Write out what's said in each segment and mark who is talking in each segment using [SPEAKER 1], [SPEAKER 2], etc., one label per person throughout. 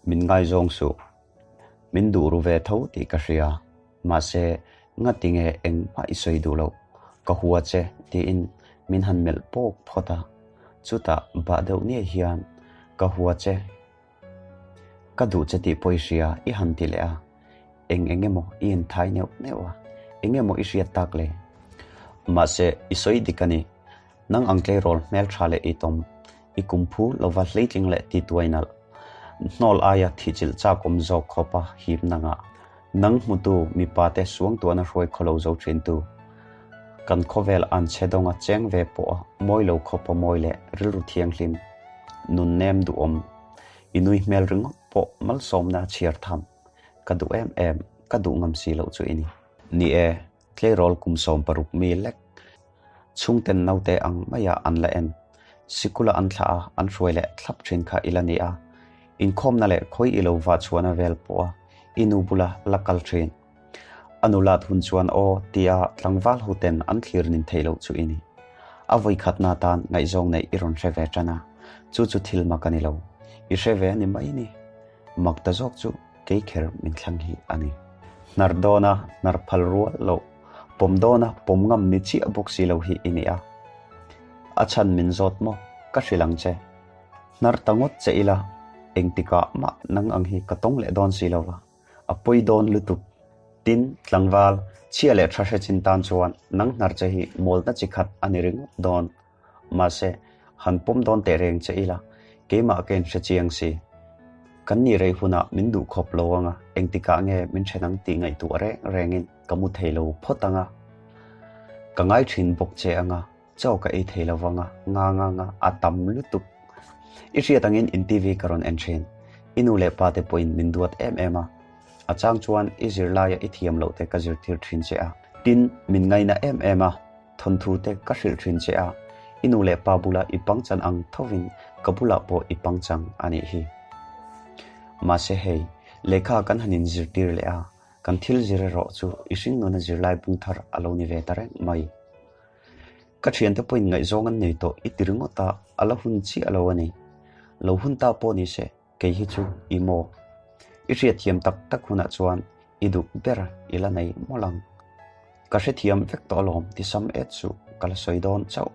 [SPEAKER 1] Min ngaizawng suh. Min duh ru ve tho tih ka hria. Mahse, ngati nge engmah i sawi duh loh? Ka hua che, tiin min han melh pawk phawt a. Chutah bah deuh niai hian, Ka hua che. Ka duh che tih pawh i hria, i han ti leh a. Eng eng emaw i inthai neuh neuh a, eng emaw i hriat tak le? Mahse, i sawi dik a ni. Nang ang tleirawl hmeltha leh i tawm, i kumphu lova hleitling leh ti tuai nalh. Hnawl aia thihchilh chak awm zawk khawpa hip nangah. Nang hmutu mipa te suangtuahna hruai khawlo zo thintu. Kan khawvel an chhe dawnga cheng ve pawha mawi lo khawpa mawi leh rilru thianghlim, nun nem duhawm, i nui hmel ringawt pawh malsawmna a chhiar tham. Ka duh em em, ka duh ngam si loh chu i ni. Ni e, Tleirawl kum 16 mi lek chhungten naute ang maia an la en. Sikula an thlah a, an hruai leh thlap thin kha i la ni a. Inkhawmna leh khawi i lo vah chhuahna vel pawha i nu bula la kal thin. A nulat hun chuan aw tia tlangval hoten an thlir nin theih loh chu i ni. A vawikhatna tan ngaihzawng neih i rawn hre ve tan a, chu chu thil mak a ni lo. I hre ve a ni mai ni. Mak ta zawk chu kei kher min thlang hi a ni. Hnar dawna hnar phal rual loh, pawm dawna pawm ngam ni chiah bawk si lo hi i ni a. A chhan min zawt maw? Ka hrilh ang che. Hnar ta ngawt che ila, engtikah mah nang ang hi ka tawng leh dawn si lo va, a pawi dawn lutuk. Tin, tlangval, chhia leh tha hre chin tan chuan nang hnar che hi mawlna chi khat a ni ringawt dawn. Mahse, han pawm dawn teh reng che ila, keimah ka inhre chiang si. Kan nih rei hunah min duh khawp lo anga, engtikah nge min then ang tih ngaihtuah reng rengin ka mu thei lo phawt anga. Ka ngai thin bawk che anga, chaw ka ei thei lo vanga, nga nga nga, a tam lutuk. I hriat angin in TV ka rawn en thin. I nu leh pa te pawhin min duat em em a. A chang chuan i zirlaia i thiam loh te ka zirtir thin che a. Tin, min ngaina em em a. Thawnthu te ka hrilh thin che a, i nu leh pa bula i pangchan ang thovin ka bulah pawh i pangchang a nih hi. Mahse hei, lehkha kan han inzirtir leh a, kan thil zir erawh chu i hringnuna zirlai bung thar a lo ni ve ta reng mai. Ka thiante pawhin ngaihzawng an nei tawh i ti ringawt a, a la hun chiah lo a ni. Lo hun ta pawh ni se. Kei hi chu i maw? I hriatthiam tak tak hunah chuan i duh ber i la nei mawlh ang. Ka hrethiam vek tawh alawm ti sam et suh, ka la sawi dawn chauh.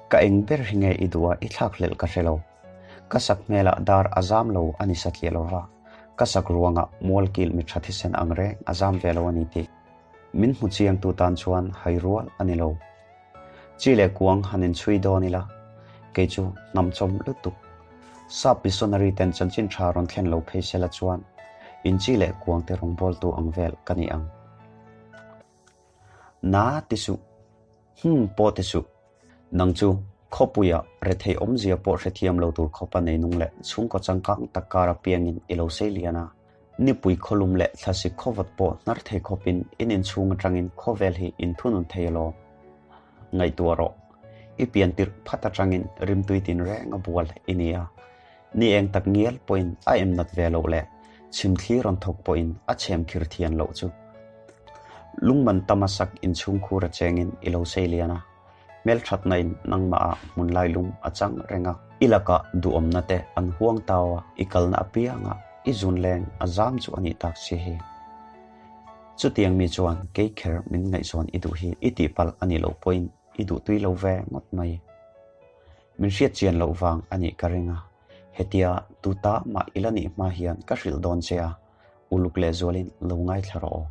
[SPEAKER 1] Ka eng ber hi nge i duh a i thlak hlelh ka hre lo. Ka sak hmelah dar a zam lo a ni satliah lo va, ka sak ruangah mualkil mi tha thisen ang reng a zam ve lo a ni tih min hmu chiangtu tan chuan hai rual a ni lo. Chi leh kuang han inchhui dawn ila, kei chu hnamchawm lutuk. Sap missionary ten chanchin tha rawn thlen lo phei sela chuan in chi leh kuang te rawngbawltu ang vel ka ni ang. Na ti suh, hum pawh ti suh. Nang chu khawpuia rethei awmzia pawh hrethiam lo tur khawpa neinung leh chhungkaw changkang tak kara piangin i lo sei lian a. Nipui khawlum leh thlasik khawvawt pawh hnar thei khawpin in inchhung atangin khawvel hi in thunun thei alawm. Ngaihtuah rawh. I pian tirh phat atangin rimtui tin reng a bual i ni a. Ni eng tak ngial pawhin a em nat ve loh leh chhimthli rawn thawk pawhin a chhem khir thian loh chu. Lungman tama sak inchhung khur a chengin i lo sei lian a. Hmelthatna in nangmah ah hmun lai lung a chang reng a. I lakah duhawmna te an huang tau a, i kalna apiangah i zun leng a zam chu a nih tak si hi. Chutiang mi chuan kei kher min ngaihzawn i duh hi i tihpalh a nih loh pawhin i duhtui lo ve ngawt mai. Min hriat chian loh vang a nih ka ring a, hetia tuta mah i la nih hma hian ka hrilh dawn che a, uluk lehzualin lo ngaithla rawh aw.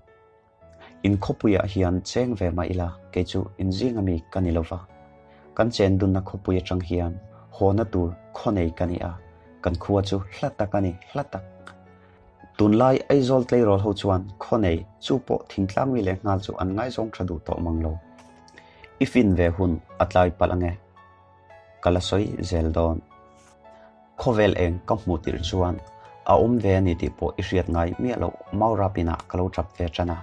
[SPEAKER 1] In khawpuiah hian cheng ve mah ila, kei chu in zinga mi ka ni lova. Kan chen dunna khawpui atang hian hawna tur khaw nei ka ni a, kan khua chu hla tak a ni, hla tak. Tunlai Aizawl tleirawl ho chuan khaw nei chu pawh thingtlang mi leh nghal chu an ngaizawng tha duh tawh mang lo. I fin ve hun a tlai palh ange. Ka la sawi zel dawn. Khawvel eng ka hmuh tirh chuan a awm ve a ni tih pawh i hriat ngai miah loh Maura pinah ka lo tap ve tan a.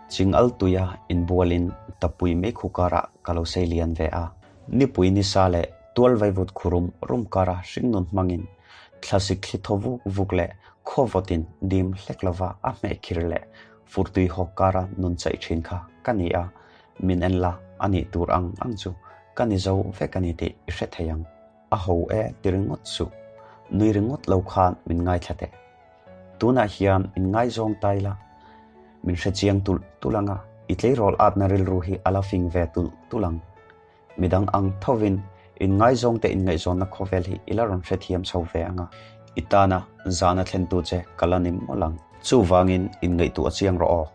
[SPEAKER 1] Ching al tuia inbualin tapui meikhu karah ka lo sei lian ve a. Nipui nisa leh tual vaivut khurum rum kara hringnun hmangin thlasik thli thaw vuk vuk leh khawvawtin dim hlek lova a hmeh khir leh furtui hawk kara nun chaih thin kha ka ni a, min en la a nih tur ang ang chu ka ni zo vek a ni tih i hre thei ang. A ho e ti ringawt suh. Nui ringawt lo khan min ngaithla teh. Tunah hian inngaizawng ta ila, min hrechiang tulh tulh ang a, i tleirawl atna rilru hi a la fing ve tulh tulh ang. Midang ang thovin inngaizawngte inngaihzawnna khawvel hi i la rawn hrethiam chho ve ang a, i tana zahna thlentu che ka la ni mawlh ang. Chuvangin inngaihtuah chiang rawh aw.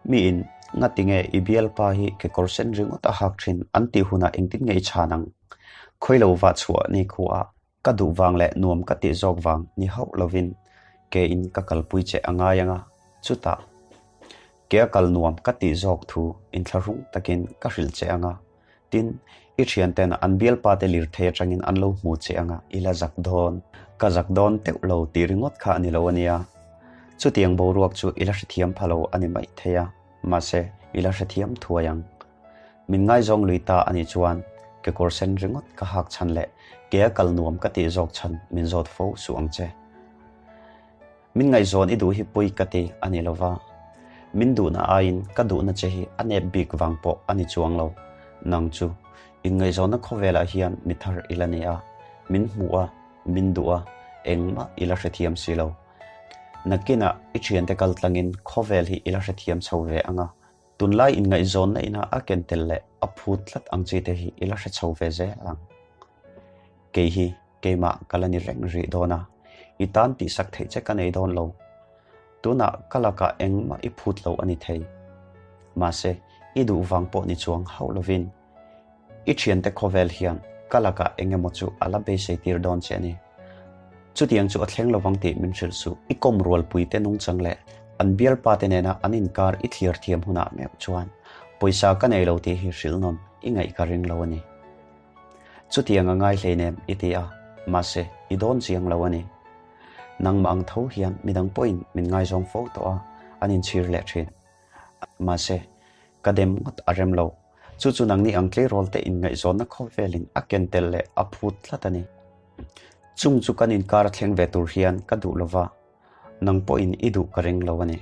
[SPEAKER 1] Miin ngatinge i bialpa hi kekawr sen ringawt a hak thin an tih hunah engtin nge i chhan ang? Khawilo vah chhuah ni khuaah ka duh vang leh nuam ka tih zawk vang ni hauh lovin kein ka kalpui che a ngai ang a, chutah ke a kal nuam ka tih zawk thu inthlahrung takin ka hrilh che ang a, tin, i thianten an bialpa te lirthei atangin an lo hmu che ang a, i la zak dawn. Ka zak dawn teuh lo tih ringawt kha a ni lo a nia. Chutiang boruak chu i la hrethiam pha lo a ni maithei a, mahse i la hrethiam thuai ang. Min ngaizawng lui ta a nih chuan kekawr sen ringawt ka hak chhan leh ke a kal nuam ka tih zawk chhan min zawt fo suh ang che. Min ngaihzawn i duh hi pawi ka ti a ni lova, min duhna aiin ka duhna che hi a nep bik vang pawh a ni chuang lo. Nang chu inngaihzawnna khawvelah hian mi thar i la ni a, min hmuh a, min duh a, engmah i la hrethiam si lo. Nakinah i thiante kaltlangin khawvel hi i la hrethiam chho ve ang a, Tunlai inngaihzawnna ina a ken tel leh a phut tlat ang chi te hi i la hre chho ve zel ang. Kei hi keimah ka la ni reng rih dawn a, i tan tihsak theih che ka nei dawn lo. Tunah ka lakah engmah i phut lo a ni thei. Mahse, i duh vang pawh ni chuang hauh lovin I thiante khawvel hian ka lakah eng emaw chu a la beisei tir dawn che a ni. Chutiang chu a thleng lovang tih min hrilh suh. I kawm rualpuite nungchang leh an bialpate nena an inkar i thlir thiam hunah meuh chuan pawisa ka nei lo tih hi hrilh nawn i ngaih ka ring lo a ni. Chutiang a ngai hleinem i ti a, mahse i dawn chiang lo a ni. Nangmah ang tho hian midang pawhin min ngaizawng fo tawh a, an inchhir leh thin. Mahse, ka dem ngawt a rem lo. Chu chu nangni ang tleirawl te inngaihzawnna khawvelin a ken tel leh a phut tlat a ni. Chung chu kan inkar a thleng ve tur hian ka duh lova, nang pawhin i duh ka ring lo a ni.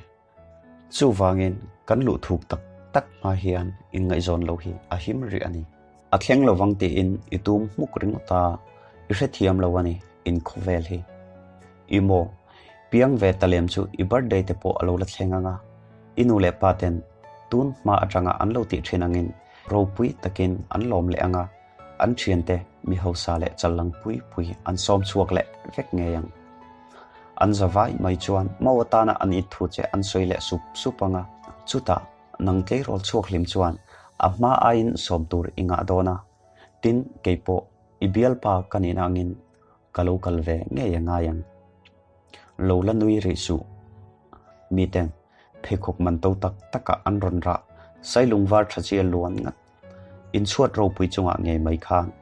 [SPEAKER 1] Chuvangin kan luh thuk tak tak hma hian inngaihzawn lo hi a him rih a ni. A thleng lovang tiin i tum hmuk ringawt a, i hrethiam lo a ni inkhawvel hi. I maw? Piang ve ta lem chu i birthday te pawh a lo la thleng ang a, i nu leh pa ten tun hma atanga an lo tih thin angin ropui takin an lawm leh ang a, an thiante mi hausa leh challang pui pui an sawm chhuak leh vek ngei ang. An za vai mai chuan mau atana an it thu che an sawi leh sup sup ang a, chutah nang tleirawl chhuak hlim chuan a hma aiin sawm tur i ngah dawn a, tin keipawh i bialpa ka nihna angin Ka lo kal ve ngei a ngai ang. Lo la nui rih suh. Miten pheikhawk man to tak takah an rawn rah sailung var tha chi a luan ngat. Inchhuat ropui chungah ngei mai khan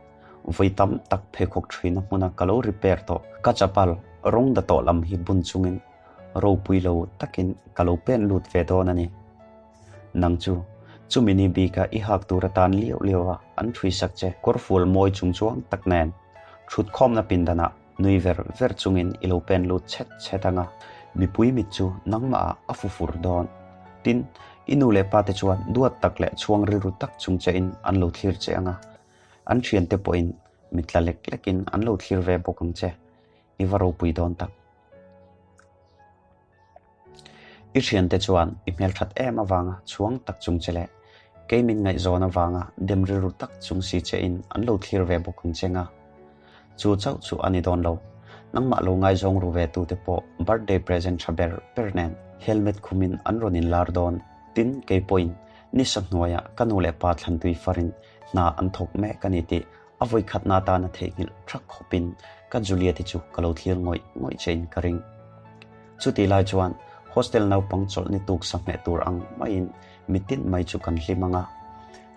[SPEAKER 1] vawi tam tak pheikhawk thuina hmuna ka lo repair tawh. Ka chapal rawng da tawh lam hi bun chungin ropui lo takin ka lo pen lut ve dawn a ni. Nang chu, chumi ni bika i hak tur atan liau liau a an thuisak che kawrfual mawi chungchuang tak nen. Thutkhawmna pindanah nui ver ver chungin i lo pen lut chhet chhet ang a, mipui mit chu nangmahah a fu fur dawn. Tin, i nu leh pate chuan duat tak leh chhuang rilru tak chung chein an lo thlir che ang a, an thiante pawhin mit tla lek lekin an lo thlir ve bawk ang che. I va ropui dawn tak. I thiante chuan i hmelthat em avanga chhuang tak chung che leh kei min ngaihzawn avanga dem rilru tak chung si che in an lo thlir ve bawk ang che nga. Chu chauh chu a ni dawn lo. Nangmah lo ngaizawng ru ve tute pawh birthday present tha ber ber nen helmet khumin an rawn inlar dawn. Tin, kei pawhin nisa hnuaiah ka nu leh pa thlantui farin hna an thawk mek a ni tih A vawikhatna atana theihnghilh thak khawpin ka Juliet-i chu ka lo thlir ngawih ngawih chein ka ring. Chutih lai chuan hostel naupang chawlh ni tuk sa hmeh tur ang maiin mitin mai chu kan hlim ang a,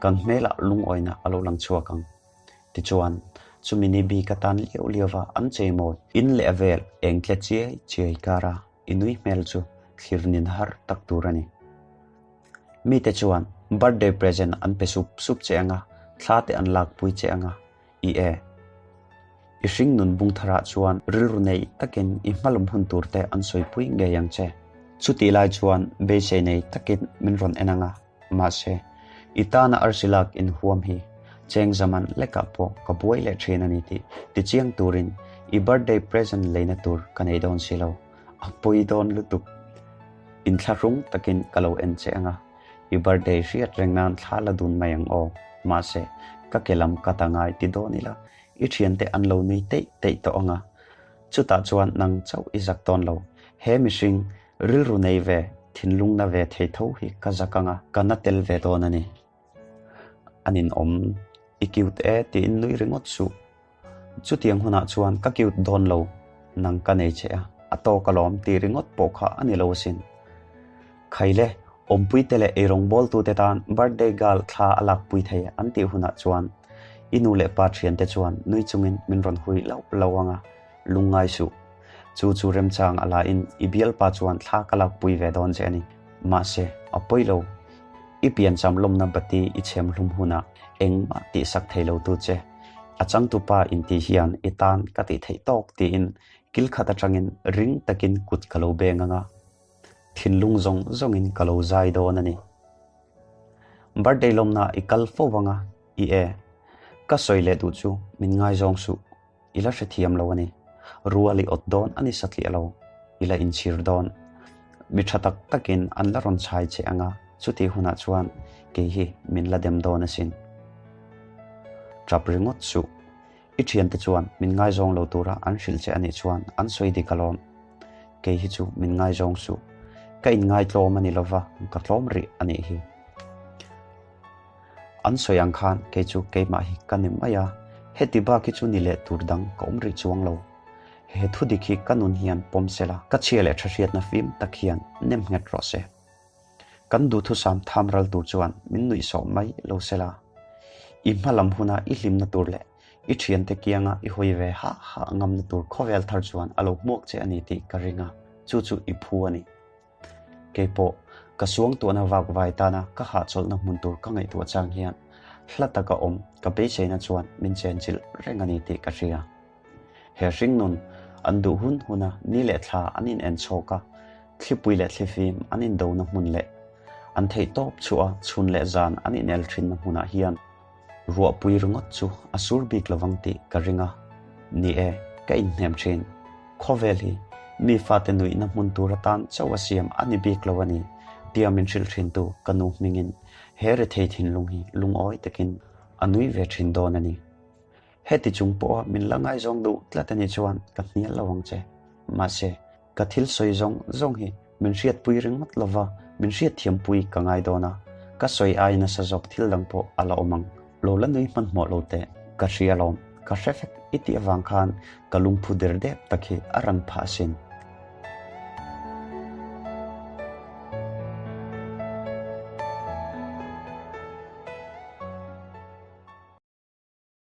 [SPEAKER 1] kan hmelah lungawina a lo lang chhuak ang. Tichuan, chumi ni bik atan liau liauva an cheimawi in leh a vel eng tle chiai chiai kara i nui hmel chu thlir nin har tak tur a ni. Mite chuan birthday present an pe sup sup che anga, thla te an lakpui che anga, i e. I hring nun bung tharah chuan rilru nei takin i hmalawm hun tur te an sawipui ngei ang che. Chutih lai chuan beisei nei takin min rawn en anga, mahse, i tana arsi lak inhuam hi cheng zaman lekah pawh ka buai leh thin a ni tih tichiang turin i birthday present leina tur ka nei dawn si lo. a pawi dawn lutuk. Inthlahrung takin ka lo en che anga, i birthday hriat reng nan thla la dun mai ang aw. Mahse, ka ke lam ka ta ngai ti dawn ila, i thiante an lo nui teih teih tawh anga. Chutah chuan nang chauh i zak dawn lo. He mihring rilru nei ve, thinlung na ve thei tho hi ka zak anga, ka na tel ve dawn a ni. A ninawm, i cute e tiin nui ringawt suh. Chutiang hunah chuan ka cute dawn lo, nang ka nei che a, a tawk alawm tih ringawt pawh kha a ni lo asin. Khaile, awmpuite leh eirawngbawltute tan birthday girl thla a lakpui thei an tih hunah chuan i nu leh pa thiante chuan nui chungin min rawn hui lauh lauh ang a, lungngai suh. Chu chu remchang a lain i bialpa chuan thla ka lakpui ve dawn che a ni. Mahse, a pawi lo. I piancham lawmna bati i chhem hlum hunah engmah tihsak thei lo tu che. A changtupa intih hian i tan ka tih theih tawk tiin kil khat atangin ring takin kut ka lo beng ang a, thinlung zawng zawngin ka lo zai dawn a ni. Birthday lawmna i kal fo vang a, i e. Ka sawi leh duh chu min ngaizawng suh, i la hrethiam lo a ni. Rual i awt dawn a ni satliah lo, i la inchhir dawn. Mi tha tak takin an la rawn chhai che ang a, chutih hunah chuan kei hi min la dem dawn asin. Tap ringawt suh. I thiante chuan min ngaizawng lo tura an hrilh che anih chuan an sawi dik alawm. Kei hi chu min ngaizawng suh. Ka inngaitlawm a ni lova, ka tlawm rih anih hi. An sawi ang khan kei chu keimah hi ka ni mai a, heti bak hi chu ni leh tur dang ka awm rih chuang lo. He thu dik hi ka nun hian pawm sela, ka chhia leh tha hriatna fim tak hian nem nghet rawh se. Kan duhthusam tham ral tur chuan min nuih sawh mai lo sela. I hma lam huna i hlimna tur leh i thiante kianga i hawi ve hah hah ngamna tur khawvel thar chuan a lo hmuak che a ni tih ka ring a, chu chu i phu a ni. Kei pawh, ka suangtuahna vak vai tana ka hahchawlhna hmun tur ka ngaihtuah chang hian hla taka awm ka beiseina chuan min chenchilh reng a ni tih ka hria. He hringnun an duh hun huna ni leh thla an inen chhawk a, thlipui leh thlifim an indona hmun leh an theihtawp chhuah a chhun leh zan an inel thinna hmunah hian Ruahpui ringawt chu a sur bik lovang tih ka ring a, ni e, ka inhnem thin. Khawvel hi mi fate nuihna hmun tur atan chauh a siam a ni bik lo a ni, tia min hrilh thintu ka nu hmingin he rethei thinlung hi lungawi takin a nui ve thin dawn a ni. Heti chung pawha min la ngaizawng duh tlat a nih chuan ka hnial lo ang che. Mahse, Ka thil sawi zawng zawng hi min hriatpui ringawt lova, min hriatthiampui ka ngai dawn a, ka sawi ai nasa zawk thil dang pawh a la awm ang. Lo la nui hmanhmawh lo teh, ka hria lawm, ka hre vek i tih avang khan ka lungphu der dep tak hi a ran phah asin.